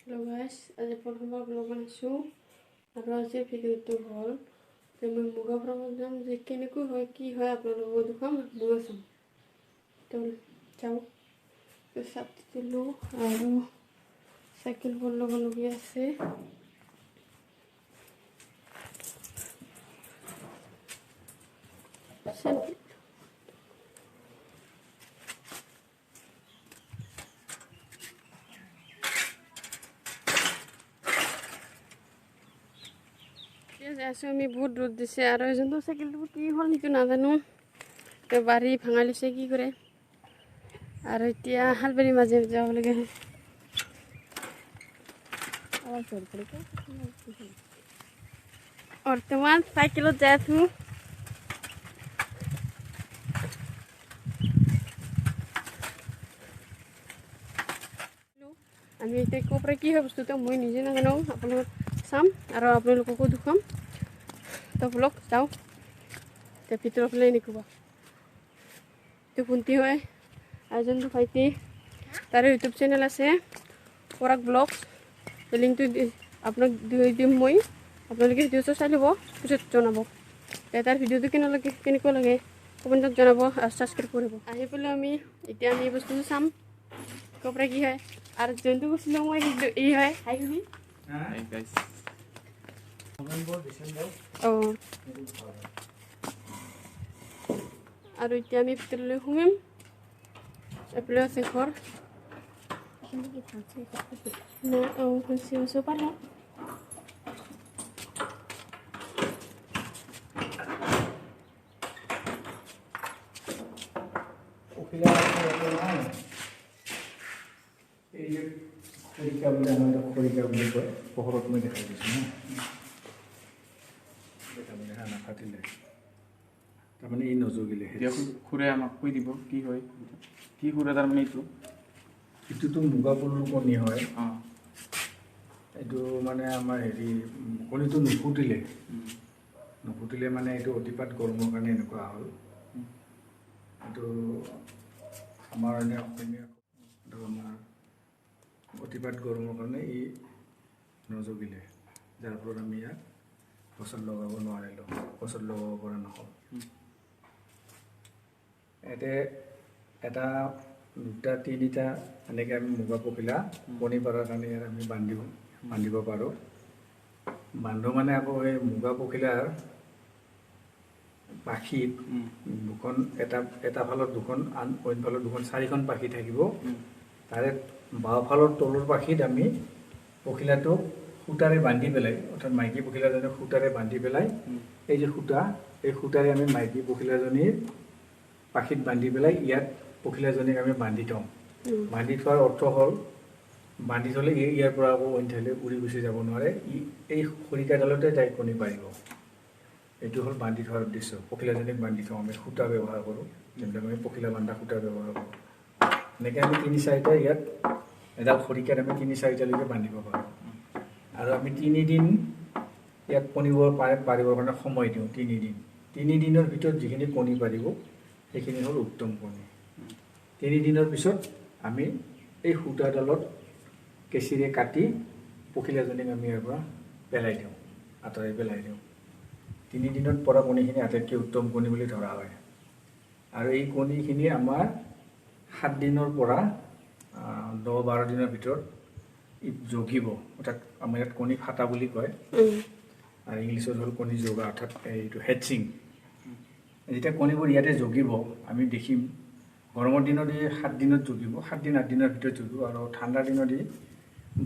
Hello' গাইছ, আজি প্ৰথমবাৰ ব্লগ বনাইছোঁ আৰু আজিৰ ভিডিঅ'টো হ'ল যে মই মুগা ফাৰ্মত যাম, যে কেনেকৈ হয় কি হয় আপোনালোকক দেখুৱাম, ময়ো চাম। তো যাওঁ, ছাতি দিলোঁ আৰু চাইকেলবোৰ ল'বলগীয়া আছে। আছোঁ আমি, বহুত ৰ'দ দিছে আৰু যোনটো চাইকেলটো কি হ'ল সেইটো নাজানো, বাৰী ভাঙাই লৈছে কি কৰে। আৰু এতিয়া শালবাৰীৰ মাজে যাব লাগে। বৰ্তমান চাইকেলত যাই আছোঁ। আমি এতিয়া ক'ৰ পৰা কি হয় বস্তুটো মই নিজে নাজানো, আপোনালোক চাম আৰু আপোনালোককো দেখুৱাম। তো বলক যাওঁ, এতিয়া ভিতৰৰ ফালে এনেকুৱা। এইটো ভণ্টি হয় আৰু যোনটো ভাইটি, তাৰে ইউটিউব চেনেল আছে পৰাগ ব্লগছ, লিংকটো আপোনাক দি দিম মই, আপোনালোকে ভিডিঅ'টো চাই ল'ব, পিছত জনাব তাৰ ভিডিঅ'টো কেনে লাগে, কেনেকুৱা লাগে কমেণ্টত জনাব আৰু ছাবস্ক্ৰাইব কৰিব। আহি পেলাই আমি এতিয়া আমি এই বস্তুটো চাম ক'ৰ পৰা কি হয়। আৰু যোনটো কৈছিলোঁ মই সেইটো এই হয়। হাই খুবি। অঁ, আৰু এতিয়া আমি ভিতৰলৈ সোমাম। এইফালে আছে ঘৰ। অঁ, পাৰ। এই যে খৰিকা বুলি, আমাৰ এটা খৰিকা বুলি কয়, পোহৰত মই দেখাই দিছোঁ ন, তাৰমানে হা নাফাটিলে, তাৰমানে ই নজগিলে। খুৰে আমাক কৈ দিব কি হয়, কি খুৰে। তাৰমানে এইটো এইটোতো মুগা পলুৰ কণী হয়। এইটো মানে আমাৰ হেৰি কণীটো নুফুটিলে, নুফুটিলে মানে এইটো অতিপাত গৰমৰ কাৰণে এনেকুৱা হ'ল। এইটো আমাৰ এনে অসমীয়া, এইটো আমাৰ অতিপাত গৰমৰ কাৰণে ই নজগিলে, যাৰ ফলত আমি ইয়াক গছত লগাব নোৱাৰিলোঁ, গছত লগাব পৰা নহ'ল। ইয়াতে এটা দুটা তিনিটা এনেকৈ আমি মুগা পখিলা কণী পাৰাৰ কাৰণে ইয়াত আমি বান্ধিব পাৰোঁ। বান্ধো মানে আকৌ এই মুগা পখিলাৰ পাখিত দুখন, এটা এটা ফালত দুখন, আন অইন ফালত দুখন, চাৰিখন পাখি থাকিব। তাৰে বাওঁফালৰ তলৰ পাখিত আমি পখিলাটোক সূতাৰে বান্ধি পেলাই, অৰ্থাৎ মাইকী পখিলাজনীক সূতাৰে বান্ধি পেলাই, এই যে সূতা, এই সূতাৰে আমি মাইকী পখিলাজনীৰ পাখিত বান্ধি পেলাই ইয়াত পখিলাজনীক আমি বান্ধি থওঁ। বান্ধি থোৱাৰ অৰ্থ হ'ল, বান্ধি থ'লে ই ইয়াৰ পৰা আকৌ অইন ঠাইলৈ উৰি গুচি যাব নোৱাৰে, ই এই খৰিকাডালতে তাই কণী পাৰিব। এইটো হ'ল বান্ধি থোৱাৰ উদ্দেশ্য। পখিলাজনীক বান্ধি থওঁ আমি, সূতা ব্যৱহাৰ কৰোঁ, যেনেকৈ আমি পখিলা বান্ধা সূতা ব্যৱহাৰ কৰোঁ। এনেকৈ আমি তিনি চাৰিটা ইয়াত এডাল খৰিকাত আমি তিনি চাৰিটালৈকে বান্ধিব পাৰোঁ। আৰু আমি তিনিদিন ইয়াত কণীবোৰ পাৰিবৰ কাৰণে সময় দিওঁ, তিনিদিন। তিনিদিনৰ ভিতৰত যিখিনি কণী পাৰিব সেইখিনি হ'ল উত্তম কণী। তিনিদিনৰ পিছত আমি এই সূতাডালত কেঁচিৰে কাটি পখিলাজনীক আমি ইয়াৰ পৰা পেলাই দিওঁ, আঁতৰাই পেলাই দিওঁ। তিনিদিনত পৰা কণীখিনি আটাইতকৈ উত্তম কণী বুলি ধৰা হয়। আৰু এই কণীখিনি আমাৰ 7 দিনৰ পৰা 10-12 দিনৰ ভিতৰত ই জগিব, অৰ্থাৎ আমাৰ ইয়াত কণী ফাটা বুলি কয়, আৰু ইংলিছত হ'ল কণী জগা, অৰ্থাৎ এইটো হেটচিং। যেতিয়া কণীবোৰ ইয়াতে জগিব আমি দেখিম, গৰমৰ দিনত ই 7 দিনত জগিব, 7 দিন 8 দিনৰ ভিতৰত জগিব, আৰু ঠাণ্ডাৰ দিনত ই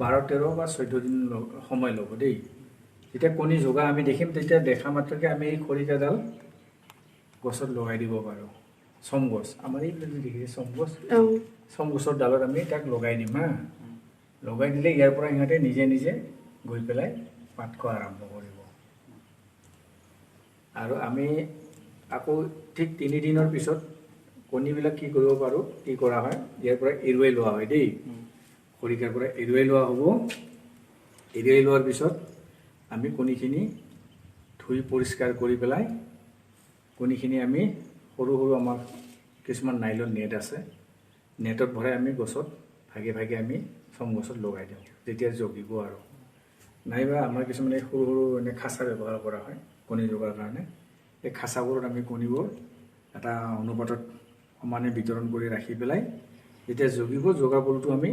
12, 13 বা 14 দিন সময় ল'ব দেই। যেতিয়া কণী জগা আমি দেখিম, তেতিয়া দেখা মাত্ৰকে আমি এই খৰিকাডাল গছত লগাই দিব পাৰোঁ। চম গছ, আমাৰ এইবিলাক দেখিছে চম গছ, চম গছৰ ডালত আমি তাক লগাই দিম। হা, লগাই দিলে ইয়াৰ পৰা সিহঁতে নিজে নিজে গৈ পেলাই পাত খোৱা আৰম্ভ কৰিব। আৰু আমি আকৌ ঠিক তিনিদিনৰ পিছত কণীবিলাক কি কৰিব পাৰোঁ, কি কৰা হয়, ইয়াৰ পৰা এৰুৱাই লোৱা হয় দেই, খৰিকাৰ পৰা এৰুৱাই লোৱা হ'ব। এৰুৱাই লোৱাৰ পিছত আমি কণীখিনি ধুই পৰিষ্কাৰ কৰি পেলাই কণীখিনি আমি সৰু সৰু আমাৰ কিছুমান নাইলন নেট আছে, নেটত ভৰাই আমি গছত ভাগে ভাগে আমি চম গছত লগাই দিওঁ যেতিয়া জগিব। আৰু নাইবা আমাৰ কিছুমানে সৰু সৰু এনে খাঁচা ব্যৱহাৰ কৰা হয় কণী জগাৰ কাৰণে। এই খাঁচাবোৰত আমি কণীবোৰ এটা অনুপাতত সমানে বিতৰণ কৰি ৰাখি পেলাই যেতিয়া জগিব, জগা পলুটো আমি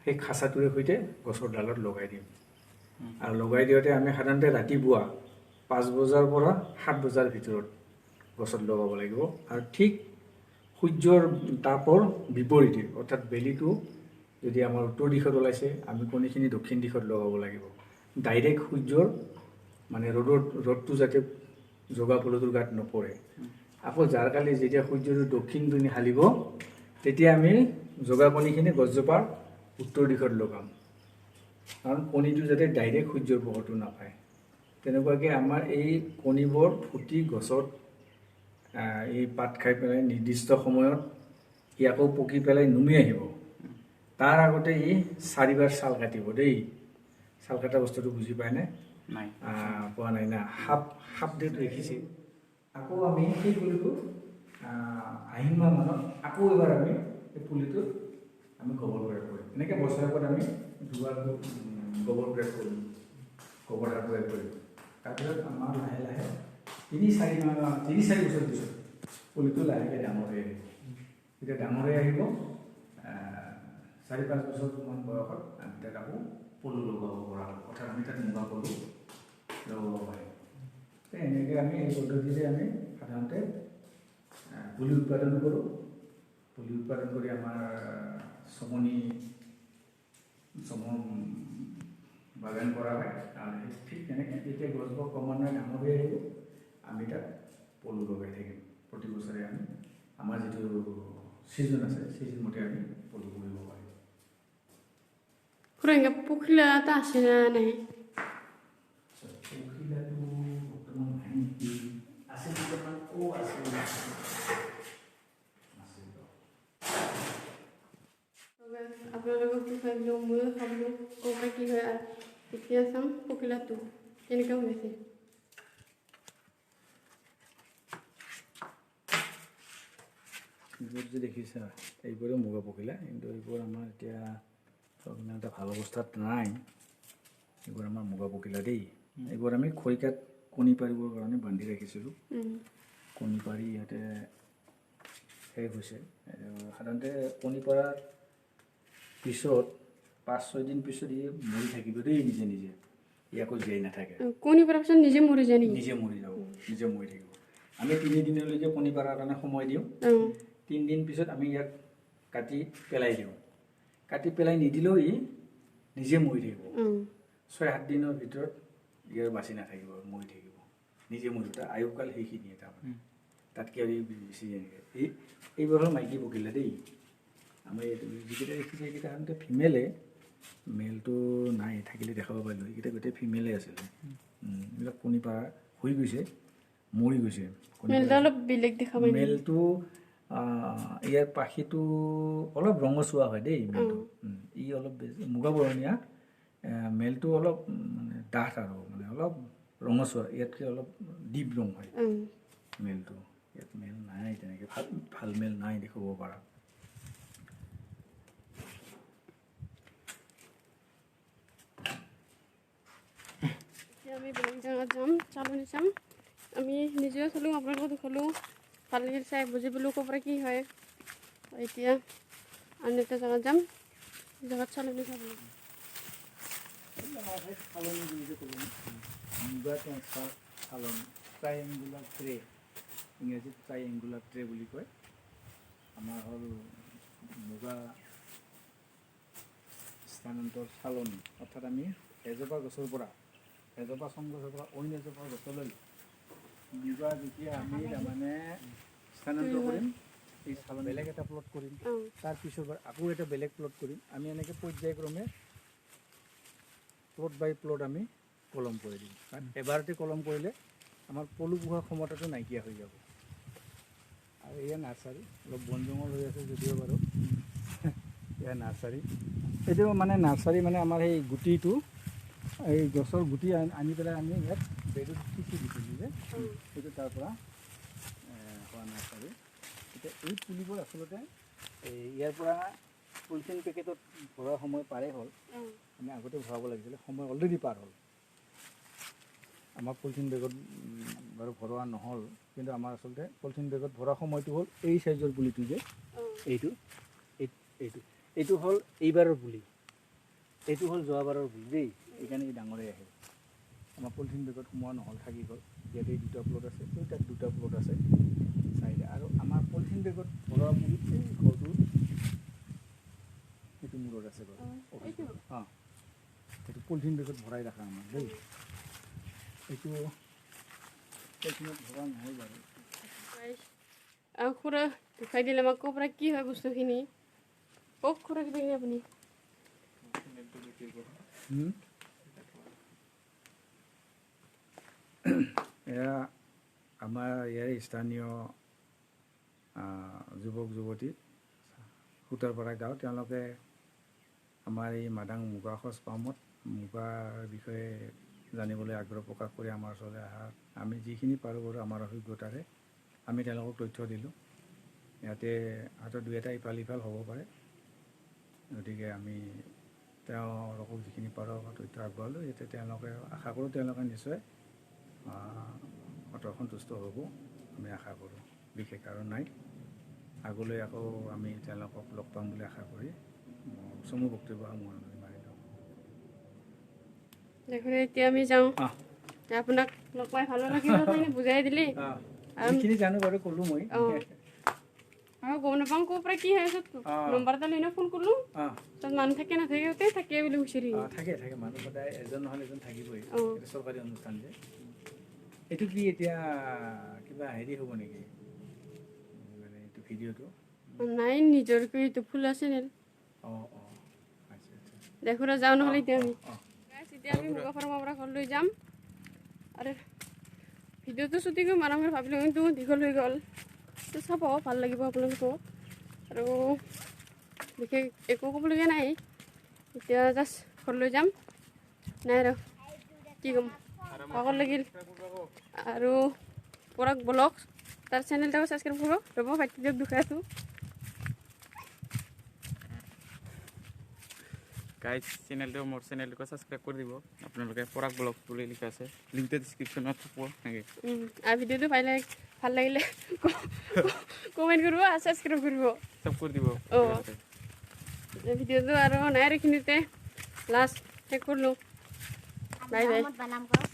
সেই খাঁচাটোৰে সৈতে গছৰ ডালত লগাই দিম। আৰু লগাই দিওঁতে আমি সাধাৰণতে ৰাতিপুৱা 5 বজাৰ পৰা 7 বজাৰ ভিতৰত গছত লগাব লাগিব। আৰু ঠিক সূৰ্যৰ তাপৰ বিপৰীতে, অৰ্থাৎ বেলিটো যদি আমাৰ উত্তৰ দিশত ওলাইছে, আমি কণীখিনি দক্ষিণ দিশত লগাব লাগিব। ডাইৰেক্ট সূৰ্যৰ মানে ৰ'দটো যাতে জগা পলুটোৰ গাত নপৰে। আকৌ জাৰকালি যেতিয়া সূৰ্যটো দক্ষিণ পিনে হালিব, তেতিয়া আমি জগা কণীখিনি গছজোপাৰ উত্তৰ দিশত লগাম, কাৰণ কণীটো যাতে ডাইৰেক্ট সূৰ্যৰ পোহৰটো নাপায়। তেনেকুৱাকৈ আমাৰ এই কণীবোৰ ফুটি গছত এই পাত খাই পেলাই নিৰ্দিষ্ট সময়ত ই আকৌ পকি পেলাই নুমি আহিব। তাৰ আগতে ই 4 বাৰ ছাল কাটিব দেই। ছাল কটা বস্তুটো বুজি পায়নে? নাই, পোৱা নাই না? সাপ দেখিছে। আকৌ আমি সেই পুলিটো আহিন মাহ মানত আকৌ এবাৰ আমি সেই পুলিটোত আমি গোবৰ প্ৰয়োগ কৰিম। এনেকৈ বছৰেকত আমি দুবাৰ গোবৰ প্ৰয়োগ কৰিম, গোবৰ সাৰ প্ৰয়োগ কৰিম। তাৰপিছত আমাৰ লাহে লাহে 3-4 বছৰ পিছত পুলিটো লাহেকৈ ডাঙৰ হৈ আহিব। যেতিয়া ডাঙৰ হৈ আহিব 4-5 বছৰমান বয়সত আমি তাত আকৌ পলু লগাব পৰা হ'ব, অৰ্থাৎ আমি তাত মুগা পলু লগাব পাৰিম। এনেকৈ আমি এই পদ্ধতিৰে আমি সাধাৰণতে পুলি উৎপাদন কৰোঁ। পুলি উৎপাদন কৰি আমাৰ চমনি চমন বাগান কৰা হয়। আৰু ঠিক তেনেকৈ যেতিয়া গছবোৰ ক্ৰমান্বয়ে ডাঙৰ হৈ আহিব, আমি তাত পলু লগাই থাকিম। প্ৰতি বছৰে আমি আমাৰ যিটো ছিজন আছে, ছিজন মতে আমি পলু কৰিব পাৰিম। পখিলা এটা আছে না নাই? পখিলাটো বৰ্তমান নাই নেকি? আছে বৰ্তমান। আছে আছে। আপোনালোকক দেখুৱাই দিলোঁ, ময়ো খাবলৈ ক'ৰ পৰা কি হয়। আৰু এতিয়া চাম পখিলাটো কেনেকুৱা হৈছে। এইবোৰ যে দেখিছা, এইবোৰো মুগা পখিলা, কিন্তু এইবোৰ আমাৰ এতিয়া ইমান এটা ভাল অৱস্থাত নাই। এইবোৰ আমাৰ মুগা পখিলা দেই। এইবোৰ আমি খৰিকাত কণী পাৰিবৰ কাৰণে বান্ধি ৰাখিছিলোঁ। কণী পাৰি ইয়াতে শেষ হৈছে। সাধাৰণতে কণী পৰাৰ পিছত 5-6 দিন পিছত ই মৰি থাকিব দেই, নিজে নিজে। ই আকৌ জীয়াই নাথাকে। কণী পৰাৰ পিছত নিজে মৰি যায় নেকি? নিজে মৰি যাব, নিজে মৰি থাকিব। আমি 3 দিনলৈকে কণী পৰাৰ কাৰণে সময় দিওঁ। 3 দিন পিছত আমি ইয়াক কাটি পেলাই দিওঁ। কাটি পেলাই নিদিলেও ই নিজে মৰি থাকিব। 6-7 দিনৰ ভিতৰত ইয়াৰ বাচি নাথাকিব, মৰি থাকিব, নিজে মৰি থাকিব। তাৰ আয়ুকাল সেইখিনিয়ে, তাৰমানে তাতকৈ আৰু বেছি যেনেকৈ। এইবোৰ হ'ল মাইকী পখিলা দেই। আমাৰ যিকেইটা দেখিছে সেইকেইটা সাধাৰণতে ফিমেলে, মেলটো নাই, থাকিলে দেখাব পাৰিলোঁ। এইকেইটা গোটেই ফিমেলে আছিলে। এইবিলাক কণী পাৰা হৈ গৈছে, মৰি গৈছে। মেলটো ইয়াৰ পাখিটো অলপ ৰঙচুৱা হয় দেই মেলটো। ই অলপ মুগা বৰণীয়া, মেলটো অলপ মানে ডাঠ আৰু মানে অলপ ৰঙচুৱা, ইয়াতকৈ অলপ ডিপ ৰং হয় মেলটো। ইয়াত মেল নাই তেনেকৈ, ভাল ভাল মেল নাই দেখুৱাব পৰা। এতিয়া আমি বেলেগ জেগাত যাম, চালনি চাম। আমি নিজেও চালোঁ, আপোনালোকক দেখালোঁ, ভাল লাগিল চাই, বুজি পালোঁ ক'ৰ পৰা কি হয়। এতিয়া আন এটা জেগাত যাম, জেগাত চালনি চাব। চালনি বুলি যে ক'লোঁ, মুগা ট্ৰেন্সফাৰ চালনি, ট্ৰাইএংগুলাৰ ট্ৰে, ইংৰাজীত ট্ৰাইএংগুলাৰ ট্ৰে বুলি কয়। আমাৰ হ'ল মুগা স্থানান্তৰ চালনি, অৰ্থাৎ আমি এজোপা গছৰ পৰা, এজোপা চম গছৰ পৰা অইন এজোপা গছলৈ মুগা যেতিয়া আমি তাৰমানে স্থানান্তৰ কৰিম, এই চালনি বেলেগ এটা প্লট কৰিম, তাৰ পিছৰ বাৰ আকৌ এটা বেলেগ প্লট কৰিম। আমি এনেকৈ পৰ্যায়ক্ৰমে প্লট বাই প্লট আমি কলম কৰি দিম। কাৰণ এবাৰতে কলম কৰিলে আমাৰ পলু পোহাৰ ক্ষমতাটো নাইকিয়া হৈ যাব। আৰু এয়া নাৰ্চাৰী, অলপ বন জংঘল হৈ আছে যদিও বাৰু এয়া নাৰ্চাৰী। এইটো মানে নাৰ্চাৰী মানে আমাৰ সেই গুটিটো, এই গছৰ গুটি আনি পেলাই আমি ইয়াত বেডত সিঁচি দিছিলোঁ যে, সেইটো তাৰ পৰা হোৱা নাৰ্চাৰী। এতিয়া এই পুলিবোৰ আচলতে এই ইয়াৰ পৰা পলিথিন পেকেটত ভৰোৱা সময় পাৰেই হ'ল, আমি আগতে ভৰাব লাগিছিলে, সময় অলৰেডি পাৰ হ'ল। আমাৰ পলিথিন বেগত বাৰু ভৰোৱা নহ'ল, কিন্তু আমাৰ আচলতে পলিথিন বেগত ভৰোৱা সময়টো হ'ল এই চাইজৰ পুলিটো যে এইটো এইটো এইটো হ'ল এইবাৰৰ পুলি, এইটো হ'ল যোৱাবাৰৰ পুলি দেই, এইকাৰণে এই ডাঙৰেই আহিল। আমাৰ পলিথিন বেগত সোমোৱা নহ'ল, থাকি গ'ল। ইয়াতে এই দুটা প্লট আছে, এই তাত দুটা প্লট আছে চাৰিটা। আৰু আমাৰ পলিথিন বেগত ভৰোৱা পুলি এই ঘৰটোৰ সেইটো মূৰত আছে বাৰু, অঁ, সেইটো পলিথিন বেগত ভৰাই ৰাখা আমাৰ দেই। এইটো পলিথিনত ভৰোৱা নহ'ল বাৰু। খুৰা দেখুৱাই দিলে আমাক ক'ৰ পৰা কি হয় বস্তুখিনি। কওক খুৰা, কিবা কিবি আপুনি। এয়া আমাৰ ইয়াৰে স্থানীয় যুৱক যুৱতী সূতাৰপাৰা গাঁও, তেওঁলোকে আমাৰ এই মাদাং মুগা সঁচ পামত মুগাৰ বিষয়ে জানিবলৈ আগ্ৰহ প্ৰকাশ কৰি আমাৰ ওচৰলৈ অহা, আমি যিখিনি পাৰোঁ বাৰু আমাৰ অভিজ্ঞতাৰে আমি তেওঁলোকক তথ্য দিলোঁ। ইয়াতে হয়তো দুই এটা ইফাল সিফাল হ'ব পাৰে, গতিকে আমি তেওঁলোকক যিখিনি পাৰোঁ তথ্য আগবঢ়ালোঁ। ইয়াতে তেওঁলোকে আশা কৰোঁ তেওঁলোকে নিশ্চয় সন্তুষ্ট হ'ব, আমি আশা কৰোঁ। বিশেষ কাৰণ নাই, আগলৈ আকৌ আমি তেওঁলোকক লগ পাম বুলি আশা কৰি চমু বক্তব্য সামৰণি মাৰিলোঁ। দেখোন এতিয়া আমি যাওঁ, আপোনাক লগ পাই ভালো লাগিল, বুজাই দিলি। যিখিনি জানো বাৰু ক'লোঁ মই। আৰু গম নাপাওঁ ক'ৰ পৰা কি হয়, নম্বৰ এটা লৈ ফোন কৰিলোঁ, তাত মানুহ থাকে নাথাকে থাকে বুলি কৈছে। থাকে থাকে মানুহ সদায় এজন নহ'লে এজন থাকিবই, এইটো চৰকাৰী অনুষ্ঠান যে। এইটো কি এতিয়া কিবা হেৰি হ'ব নেকি মানে এইটো ভিডিঅ'টো? নাই, নিজৰকৈ এইটো ফুল চেনেল। অঁ অঁ, আচ্ছা আচ্ছা। দেখোন যাওঁ নহ'লে এতিয়া আমি। এতিয়া আমি মুগা ফাৰ্মৰ পৰা ঘৰলৈ যাম। আৰু ভিডিঅ'টো চুটি কৰি মাৰাম বুলি ভাবিলোঁ, কিন্তু দীঘল হৈ গ'ল। চাব ভাল লাগিব আপোনালোকক। আৰু বিশেষ একো ক'বলগীয়া নাই, এতিয়া জাষ্ট ঘৰলৈ যাম। নাই আৰু কি ক'ম, ভাগৰ লাগিল। আৰু পৰাগ ব্লগ তাৰ চেনেলটাও ছাবস্ক্ৰাইব কৰক। ৰ'ব ভাইটিটোক দুখাই আছোঁ। গাইজ, চেনেলটো মোৰ চেনেলটোকে ছাবস্ক্ৰাইব কৰি দিব আপোনালোকে। পৰাগ ব্লগ বুলি লিখা আছে, লিংকটো ডিছক্ৰিপশ্যনত থাকিব নেকি। আৰু ভিডিঅ'টো ভাল লাগিলে কমেণ্ট কৰিব আৰু ছাবস্ক্ৰাইব কৰিব, চব কৰি দিব। অঁ, ভিডিঅ'টো আৰু নাই, আৰু এইখিনিতে লাষ্ট শেষ কৰিলোঁ। Bye bye.